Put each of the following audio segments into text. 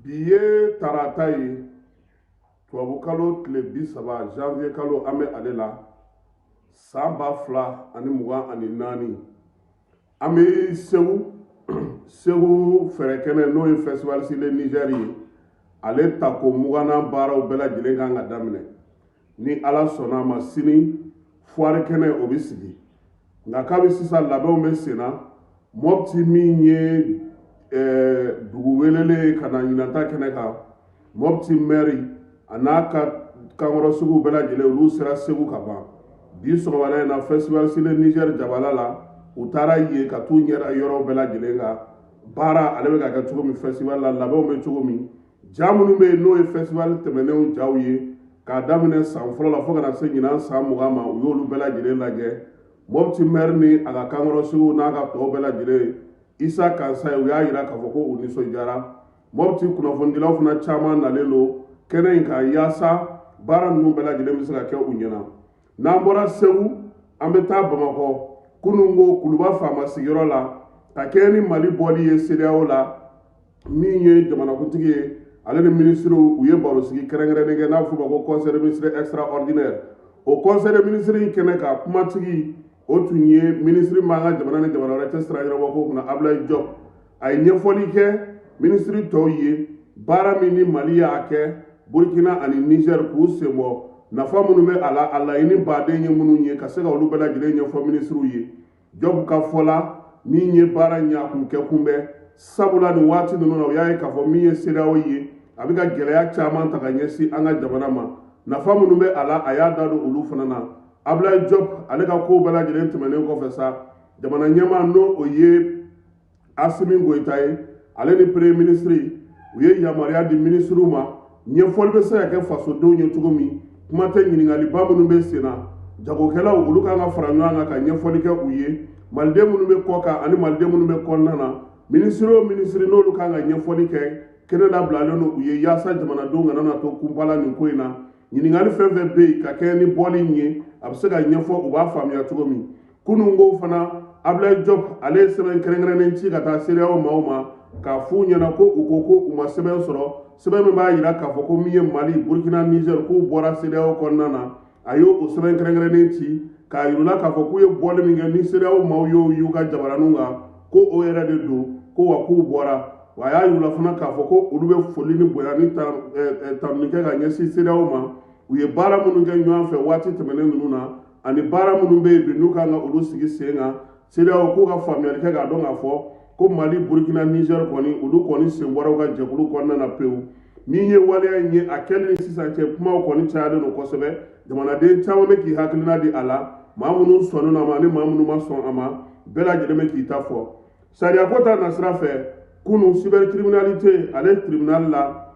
Bi ye tarata ye, tubabukalo tile 30, janvier kalo, an bɛ ale la, san 2024. An bɛ Segu, Segu fɛrɛkɛnɛ, n'o ye Festival sur le Niger ye, ale tako 20nan baaraw bɛɛ lajɛlen kan ka daminɛ. Ni Ala sɔnna a ma, sini foire kɛnɛ o bɛ sigi. Nka kabi sisan, labɛnw bɛ sen na. Mɔpti min ye dugu welelen ye ka na ɲinanta kɛnɛ kan, Mɔpti mɛri a n'a ka kankɔrɔsigiw bɛɛ lajɛlen, olu sera Segu ka ban. Bi sɔgɔmada in na, Festival sur le Niger jabala la, u taara yen ka t'u ɲɛda yɔrɔw bɛɛ lajɛlen kan, baara ale bɛ ka kɛ cogo min, festival la labɛnw bɛ cogo min, ja minnu bɛ yen n'o ye festival tɛmɛnenw jaw ye, k'a daminɛ san fɔlɔ la fo ka na se ɲinan san 20 ma, u y'olu bɛɛ lajɛlen lajɛ. Mɔpti mɛri ni a ka kankɔrɔsigiw n'a ka tɔw bɛɛ lajɛlen, Isa Kansaye, u y'a yira k'a fɔ ko u nisɔndiyara. Mɔpti kunnafonidilaw fana caman nalen don kɛnɛ in kan yaasa baara ninnu bɛɛ lajɛlen bɛ se ka kɛ u ɲɛna. N'an bɔra Segu, an bɛ taa Bamakɔ. Kunun ko Kuluba faama sigiyɔrɔ la, ka kɛɲɛ ni Mali bɔli ye CEDEAO la, min ye jamanakuntigi ye, ale ni minisiriw, u ye barosigi kɛrɛnkɛrɛnnen kɛ n'a bɛ f'o ma ko conseil des ministres extraordinaire. O conseil des ministres in kɛnɛ kan, kumatigi o tun ye minisiri b'an ka jamana ni jamana wɛrɛ cɛ sira ɲɛnabɔ ko kunna, Abulayi Jɔp. A ye ɲɛfɔli kɛ minisiri tɔw ye, baara min ni Mali y'a kɛ Burkina ani Niger k'u sen bɔ, nafa minnu bɛ a la, a laɲini baden ye minnu ye, ka se ka olu bɛɛ lajɛlen ɲɛfɔ minisiriw ye. Jɔp ka fɔ la, min ye baara in ye, a kun kɛ kunbɛn, sabula nin waati ninnu na, u y'a ye k'a fɔ min ye CEDEAO ye, a bɛ ka gɛlɛya caman ta ka ɲɛsin an ka jamana ma. Nafa minnu bɛ a la, a y'a da don olu fana na. Abulayi Jɔp ale ka kow bɛɛ lajɛlen tɛmɛnen kɔfɛ sa, jamana ɲɛmaa, n'o o ye Asimi Goyita ye, ale ni premier ministre, u ye yamaruya di minisiriw ma, ɲɛfɔli bɛ se ka kɛ fasodenw ye cogo min, kuma tɛ ɲininkaliba minnu bɛ sen na, jagokɛlaw, olu kan ka fara ɲɔgɔn kan ka ɲɛfɔli kɛ u ye, maliden minnu bɛ kɔ kan ani maliden minnu bɛ kɔnɔna na. Minisiri o minisiri n'olu kan ka ɲɛfɔli kɛ, kɛnɛ labilalen don u ye yaasa jamanadenw kana na to kunpala nin ko in na. Ɲininkali fɛn fɛn bɛ yen ka kɛɲɛ ni bɔli in ye, a bɛ se ka ɲɛfɔ, u b'a faamuya cogo min. Kunun ko fana, Abulayi Jɔp ale ye sɛbɛn kɛrɛnkɛrɛnnen ci ka taa CEDEAO maaw ma k'a f'u ɲɛna ko u ko ko u ma sɛbɛn sɔrɔ, sɛbɛn min b'a yira k'a fɔ ko min ye Mali, Burkina, Niger, k'u bɔra CEDEAO kɔnɔna na. A y'o o sɛbɛn kɛrɛnkɛrɛnnen ci k'a yir'u la k'a fɔ k'u ye bɔli min kɛ, ni CEDEAO maaw y'o y'u ka jabaraninw kan, ko o yɛrɛ de don, ko wa k'u bɔra. Wa a y'a yir'u la fana k'a fɔ ko olu bɛ foli ni bonya ni tanuni kɛ ka ɲɛsin CEDEAO ma, u ye baara minnu kɛ ɲɔgɔn fɛ waati tɛmɛnen ninnu na, ani baara minnu bɛ yen bi n'u kan ka olu sigi sen kan. CEDEAO k'u ka faamuyali kɛ k'a dɔn k'a fɔ ko Mali, Burkina, Niger kɔni, olu kɔni sen bɔra u ka jɛkulu kɔnɔna na pewu. Min ye waleya in ye, a kɛli ni sisan cɛ, kumaw kɔni cayalen don kosɛbɛ. Jamanaden caman bɛ k'i hakilina di a la, maa minnu sɔnnen a ma ani maa minnu ma sɔn a ma, bɛɛ lajɛlen bɛ k'i ta fɔ. Sariyako ta nasira fɛ, kunun cybercriminalité ale tribunal la,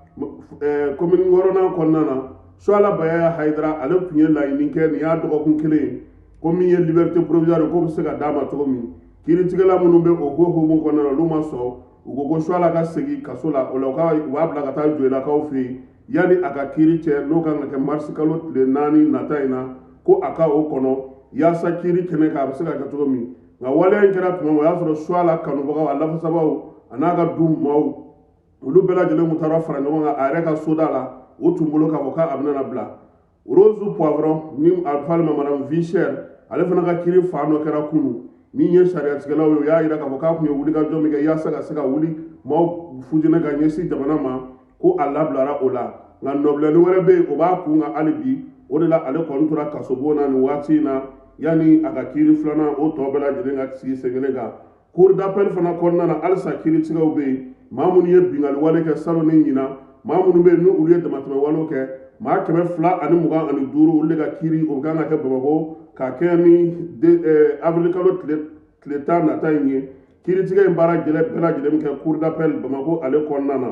commune wɔɔrɔnan kɔnɔna na, Suala Bayaya Hayidara, ale tun ye laɲini kɛ, nin y'a dɔgɔkun kelen ye, ko min ye liberté provisoire, k'o bɛ se ka d'a ma cogo min. Kiiritigɛla minnu bɛ o ko hukumu kɔnɔna na, olu ma sɔn. U ko ko Suala ka segin kaso la. O la, u b'a bila ka taa Joyilakaw fɛ yen yanni a ka kiiri cɛ, n'o kan ka kɛ marisi kalo tile 4 nata in na, ko a ka o kɔnɔ yaasa kiiri kɛnɛ kan, a bɛ se ka kɛ cogo min. Nka waleya in kɛra tuma min, o y'a sɔrɔ Suala kanubagaw, a lafasabaaw, a n'a ka du maaw, olu bɛɛ lajɛlen tun taara fara ɲɔgɔn kan a yɛrɛ ka soda la. U tun bolo k'a fɔ k'a bɛna bila. Rose Poivron, ni a bɛ f'ale ma Madame Vie Chère, ale fana ka kiiri fan dɔ kɛra kunun. Min ye sariyatigɛlaw ye, u y'a yira k'a fɔ k'a tun ye wulikajɔ min kɛ yaasa ka se ka wuli maaw fujinɛ ka ɲɛsin jamana ma, ko a labilara o la. Nka nɔbilali wɛrɛ bɛ yen, o b'a kun kan hali bi. O de la, ale kɔni tora kasobon na nin waati in na yanni a ka kiiri filanan o tɔ bɛɛ lajɛlen ka sigi sen kelen kan. Cour d'appel fana kɔnɔna na, halisa kiiritigɛw bɛ yen. Maa minnu ye binkanni wale kɛ salon ni ɲinan, maa minnu bɛ yen n'olu ye damatɛmɛ walew kɛ, maa 225, olu de ka kiiri o kan ka kɛ Bamakɔ ka kɛ ni avril kalo tile 10 nata in ye. Kiiritigɛ in baara gɛlɛn bɛɛ lajɛlen bɛ kɛ cour d'appel Bamakɔ ale kɔnɔna na.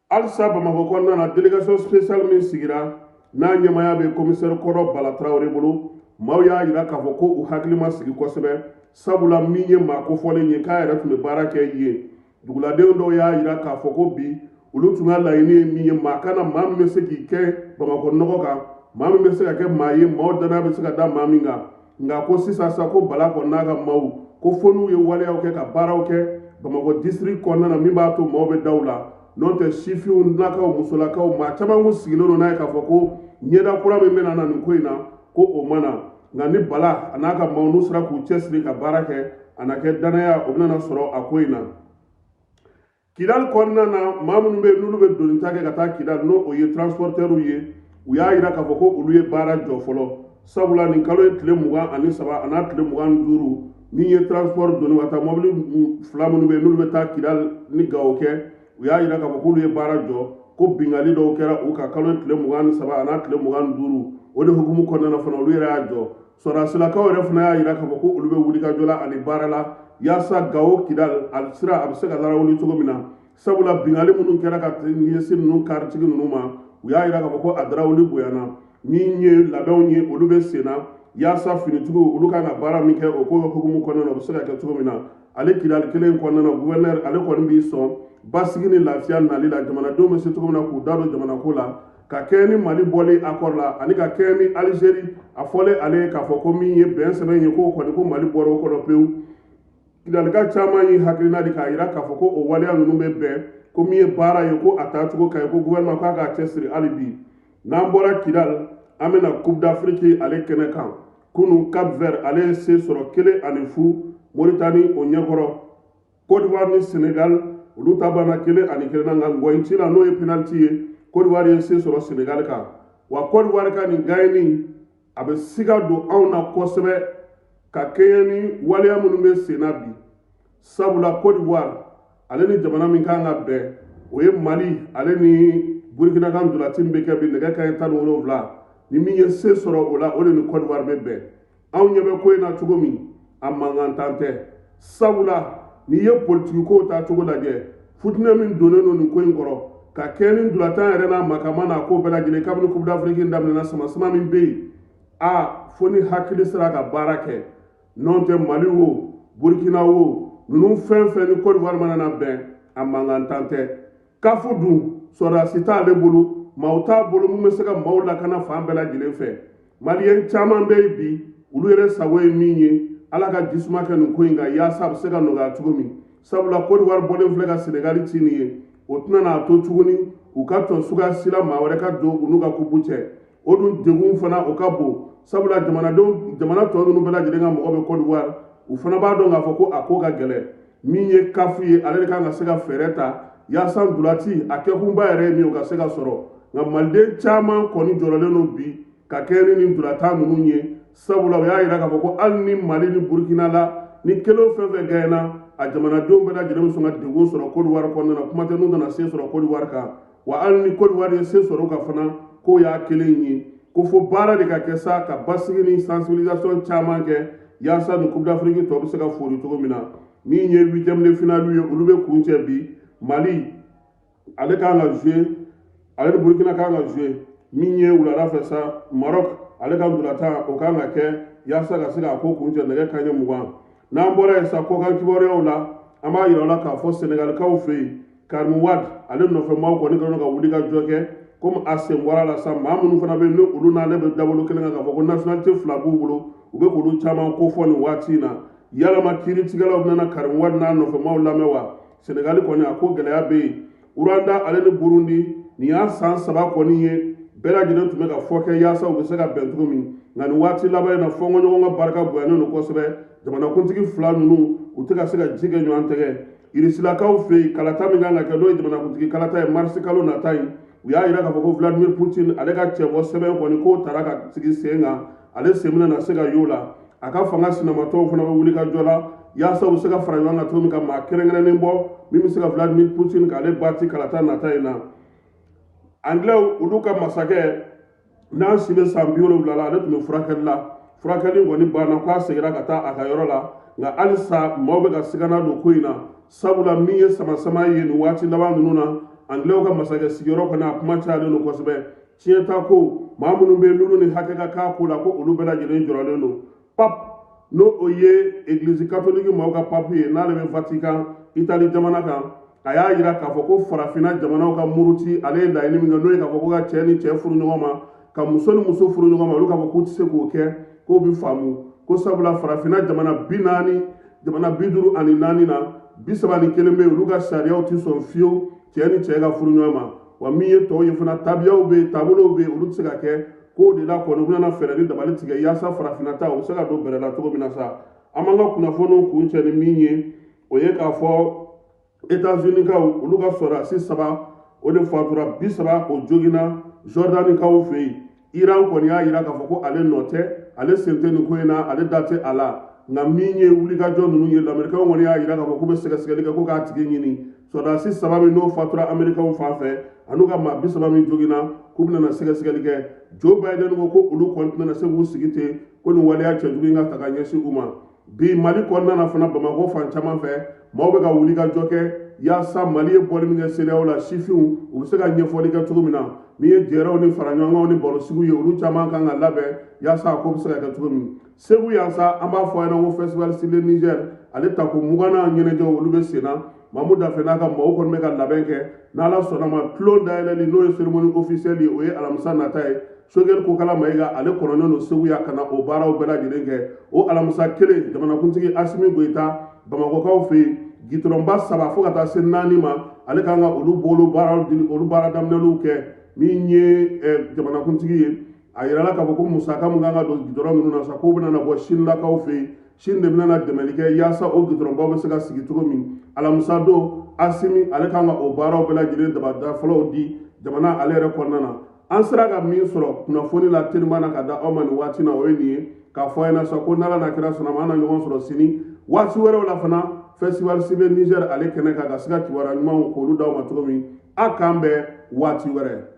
Halisa Bamakɔ kɔnɔna na, délégation spéciale min sigira, n'a ɲɛmaaya bɛ commissaire kɔrɔ Bala Tarawele bolo, maaw y'a yira k'a fɔ ko u hakili ma sigi kosɛbɛ, sabula min ye maa kofɔlen ye k'a yɛrɛ tun bɛ baara kɛ yen, duguladenw dɔw y'a yira k'a fɔ ko bi olu tun ka laɲini ye min ye, maa kana maa min bɛ se k'i kɛ Bamakɔ nɔgɔ kan, maa min bɛ se ka kɛ maa ye, maaw danaya bɛ se ka da maa min kan. Nka ko sisan sa, ko Bala kɔni n'a ka maaw, ko fo n'u ye waleyaw kɛ ka baaraw kɛ Bamakɔ district kɔnɔna na min b'a to maaw bɛ da u la. N'o tɛ, sifinw lakaw, musolakaw, maa caman kun sigilen don n'a ye k'a fɔ ko ɲɛda kura min bɛna na nin ko in na, ko o ma na. Nka ni Bala a n'a ka maaw n'u sera k'u cɛsiri ka baara kɛ, a na kɛ danaya o bɛna sɔrɔ a ko in na. Kidali kɔnɔna na, maa minnu bɛ yen n'olu bɛ donita kɛ ka taa Kidali, n'o o ye transportɛriw ye, u y'a jira k'a fɔ ko olu ye baara jɔ fɔlɔ, sabula nin kalo ye tile 23 a n'a tile 25, min ye transport doni ka taa mɔbili fila minnu bɛ yen n'olu bɛ taa Kidali ni Gawo kɛ, u y'a jira k'a fɔ k'olu ye baara jɔ, ko binkanni dɔw kɛra u kan kalo ye tile 23 a n'a tile 25. O de hukumu kɔnɔna na fana, olu yɛrɛ y'a jɔ. Sɔrɔdasilakaw yɛrɛ fana y'a jira k'a fɔ ko olu bɛ wulikajɔ la ani baara la yaasa Gawo Kidali a sira a bɛ se ka larawuli cogo min na, sabula binkanni minnu kɛra ka ɲɛsin ninnu karitigi ninnu ma, u y'a jira k'a fɔ ko a darawuli bonyana. Min ye labɛnw ye, olu bɛ sen na yaasa finitigiw olu kan ka baara min kɛ, o ko hukumu kɔnɔna na, o bɛ se ka kɛ cogo min na. Ale Kidali kelen kɔnɔna na, gouverneur ale kɔni b'i sɔn basigi ni lafiya nali la, jamanadenw bɛ se cogo min na k'u da don jamanako la, ka kɛɲɛ ni Mali bɔli accord la, ani ka kɛɲɛ ni Alizeri a fɔlen ale ye k'a fɔ ko min ye bɛn sɛbɛn ye, k'o kɔni ko Mali bɔra o kɔnɔ pewu. Kidalika caman ye hakilina di k'a jira k'a fɔ ko o waleya ninnu bɛ bɛn, ko min ye baara ye, ko a taacogo ka ɲi, ko gouvernement k'a k'a cɛsiri hali bi. N'an bɔra Kidal, an bɛna Coupe d'Afrique ale kɛnɛ kan. Kunu, Cap Vert ale ye se sɔrɔ 1-0 Moritani o ɲɛkɔrɔ. Côte d'Ivoire ni Sénégal, olu ta banna 1-1 na, nka ngɔyin la, n'o ye penalty ye, Côte d'Ivoire ye se sɔrɔ Sénégal kan. Wa Côte d'Ivoire ka nin gagné, a bɛ siga don anw na kosɛbɛ ka kɛɲɛ ni waleya minnu bɛ sen na bi, sabula Côte d'Ivoire ale ni jamana min kan ka bɛn, o ye Mali ale ni Burkina ka ntolati min bɛ kɛ bi nɛgɛ kanɲɛ 17, ni min ye se sɔrɔ o la, o de ni Côte d'Ivoire bɛ bɛn. Anw ɲɛ bɛ ko in na cogo min, a mankantan tɛ, sabula n'i ye politiki kow ta cogo lajɛ, futinɛ min donnen don nin ko in kɔrɔ ka kɛɲɛ ni ntolatan yɛrɛ n'a makama n'a ko bɛɛ lajɛlen, kabini Coupe d'Afrique in daminɛna, sama-sama min bɛ yen, a fo ni hakili sera ka baara kɛ. N'o tɛ, Mali wo, Burkina wo, ninnu fɛn fɛn ni Côte d'Ivoire mana na bɛn, a mankantan tɛ. CAF dun, sɔrɔdasi t'ale bolo, maaw t'a bolo mun bɛ se ka maaw lakana fan bɛɛ lajɛlen fɛ. Maliyɛn caman bɛ yen bi, olu yɛrɛ sago ye min ye, Ala ka jisuma kɛ nin ko in kan yaasa a bɛ se ka nɔgɔya cogo min, sabula Côte d'Ivoire bɔlen filɛ ka Sénégal ci nin ye, o tɛna n'a to tuguni u ka tɔn suguya si la maa wɛrɛ ka don u n'u ka kupu cɛ. O dun degun fana o ka bon, sabula jamanadenw, jamana tɔ ninnu bɛɛ lajɛlen ka mɔgɔ bɛ Côte d'Ivoire, u fana b'a dɔn k'a fɔ ko a ko ka gɛlɛn. Min ye CAF ye, ale de kan ka se ka fɛɛrɛ ta yaasa ntolati a kɛkunba yɛrɛ ye min ye, o ka se ka sɔrɔ. Nka maliden caman kɔni jɔrɔlen don bi ka kɛɲɛ ni nin ntolatan ninnu ye, sabula u y'a jira k'a fɔ ko hali ni Mali ni Burkina la, ni kelen fɛn fɛn gagnéna, a jamanadenw bɛɛ lajɛlen bɛ sɔn ka degun sɔrɔ Côte d'Ivoire kɔnɔna na, kuma tɛ n'u nana se sɔrɔ Côte d'Ivoire kan. Wa hali ni Côte d'Ivoire ye se sɔrɔ o kan fana, k'o y'a kelen ye, ko fo baara de ka kɛ sa ka basigi ni sensibilisation caman kɛ yaasa nin Coupe d'Afrique tɔ bɛ se ka fori cogo min na. Min ye huitième de finale ye, olu bɛ kuncɛ bi. Mali ale kan ka jouer, ale ni Burkina kan ka jouer. Min ye wulada fɛ sa, Maroc ale ka ntolatan o kan ka kɛ yaasa ka se k'a ko kuncɛ nɛgɛ kanɲɛ 20. N'an bɔra yen sa, kɔkan kibaruyaw la, an b'a yira la k'a fɔ Senegalikaw fɛ yen, Karim Wade ale nɔfɛ maaw kɔni kɛlen don ka wuli ka jɔ kɛ. Komi a sen bɔra la sa, maa minnu fana bɛ yen ni olu n'ale bɛ dabolo kelen kan k'a fɔ ko nationalité fila b'u bolo, u bɛ k'olu caman kofɔ nin waati in na. Yalama kiiritigɛlaw bɛna Karim Wade n'a nɔfɛ maaw lamɛn wa? Senegali kɔni, a ko gɛlɛya bɛ yen. Rwanda ale ni Burundi, nin y'a san 3 kɔni ye, bɛɛ lajɛlen tun bɛ ka fɔ kɛ yaasa u bɛ se ka bɛn cogo min. Nka nin waati laban in na, fɔnkɔɲɔgɔn ka barika bonyanen don kosɛbɛ. Jamanakuntigi fila ninnu, u tɛ ka se ka ji kɛ ɲɔgɔn tɛgɛ. Irisilakaw fɛ yen, kalata min kan ka kɛ, n'o ye jamanakuntigi kalata ye marisi kalo nata in, u y'a jira k'a fɔ ko Vladimir Putin ale ka cɛbɔ sɛbɛn kɔni k'o tara ka sigi sen kan, ale sen bɛna na se ka y'o la. A ka fanga sinamatɔw fana bɛ wuli ka jɔ la yaasa u bɛ se ka fara ɲɔgɔn kan cogo min ka maa kɛrɛnkɛrɛnnen bɔ min bɛ se ka Vladimir Putin k'ale bati kalata nata in na. Anglais olu ka masakɛ n'a si bɛ san 70 la, ale tun bɛ furakɛli la. Furakɛli kɔni banna, k'a seginna ka taa a ka yɔrɔ la, nka halisa maaw bɛ ka sigana don ko in na, sabula min ye sama-sama ye nin waati laban ninnu na, Anglais ka masakɛ sigiyɔrɔ kɔni, a kuma cayalen don kosɛbɛ. Tiɲɛta ko, maa minnu bɛ yen n'olu ni hakɛ ka k'a ko la, ko olu bɛɛ lajɛlen jɔrɔlen don. Pape, n'o o ye Egilizi katoliki maaw ka pape ye, n'ale bɛ Vatican, Itali jamana kan, a y'a jira k'a fɔ ko farafinna jamanaw ka muruti, ale ye laɲini min kɛ, n'o ye k'a fɔ ko ka cɛ ni cɛ furu ɲɔgɔn ma, ka muso ni muso furu ɲɔgɔn ma, olu k'a fɔ k'u tɛ se k'o kɛ, k'o bɛ faamu ko sabula farafinna jamana 40, jamana 54 na, 31 bɛ yen, olu ka sariyaw tɛ sɔn fiyewu. Cɛ ni cɛ ka furu ɲɔgɔn ma, wa min ye tɔw ye fana, tabiyaw bɛ yen, taabolow bɛ yen, olu tɛ se ka kɛ. K'o de la kɔni, u bɛna fɛɛrɛ ni dabali tigɛ yaasa farafinna ta, u bɛ se ka don bɛrɛ la cogo min na sa. An b'an ka kunnafoniw kuncɛ ni min ye, o ye k'a fɔ États-Unis-kaw, olu ka sɔrɔdasi saba, o de fatura, 30 o joginna Jordanikaw fɛ yen. Iran kɔni y'a yira k'a fɔ ko ale nɔ tɛ, ale sen tɛ nin ko in na, ale da tɛ a la. Nka min ye wulikajɔ ninnu ye, lamerikɛnw kɔni y'a yira k'a fɔ k'u bɛ sɛgɛsɛgɛli kɛ ko k'a tigi ɲini. Sɔrɔdasi saba min n'o fatura amerikɛnw fan fɛ, an'u ka maa 30 min joginna, k'u bɛna sɛgɛsɛgɛli kɛ. Joe Biden ko ko olu kɔni tɛna se k'u sigi ten ko nin waleya cɛjugu in ka ta ka ɲɛsin u ma. Bi Mali kɔnɔna na fana, Bamakɔ fan caman fɛ, maaw bɛ ka wuli ka jɔ kɛ yaasa Mali ye bɔli min kɛ CEDEAO la, sifinw u bɛ se ka ɲɛfɔli kɛ cogo min na. Min ye jɛrɛw ni faraɲɔgɔnkanw ni barosigiw ye, olu caman kan ka labɛn yaasa a ko bɛ se ka kɛ cogo min. Segu yan sa, an b'a fɔ a ɲɛna ko Festival sur le Niger, ale tako 20nan ɲɛnajɛw, olu bɛ sen na. Mamu Dafe n'a ka maaw kɔni bɛ ka labɛn kɛ. N'Ala sɔnna ma, tulon dayɛlɛli, n'o ye cérémonie officielle ye, o ye alamisa nata ye. Choguel Kokalla Maïga, ale kɔnɔnen don Segu yan ka na o baaraw bɛɛ lajɛlen kɛ. O alamisa kelen, jamanakuntigi Asimi Goyita, Bamakɔkaw fɛ yen, gitɔrɔnba saba fo ka taa se naani ma, ale kan ka olu bolo baaraw dili, olu baara daminɛliw kɛ. Min ye jamanakuntigi ye, a yirala k'a fɔ ko musaka min kan ka don gitɔrɔn ninnu na sa, k'o bɛna na bɔ Sinilakaw fɛ yen. Chine de bɛna na dɛmɛli kɛ yaasa o gitɔrɔnbaw bɛ se ka sigi cogo min. Alamisa don, Asimi ale kan ka o baaraw bɛɛ lajɛlen dabada fɔlɔw di jamana ale yɛrɛ kɔnɔna na. An sera ka min sɔrɔ kunnafoni la teliman na ka da aw ma nin waati na, o ye nin ye k'a fɔ a ɲɛna sa ko n'Ala n'a kira sɔnna ma, an na ɲɔgɔn sɔrɔ sini waati wɛrɛw la fana, Festival sur le Niger ale kɛnɛ kan, ka se ka kibaruya ɲumanw k'olu d'aw ma cogo min. A k'an bɛn waati wɛrɛ.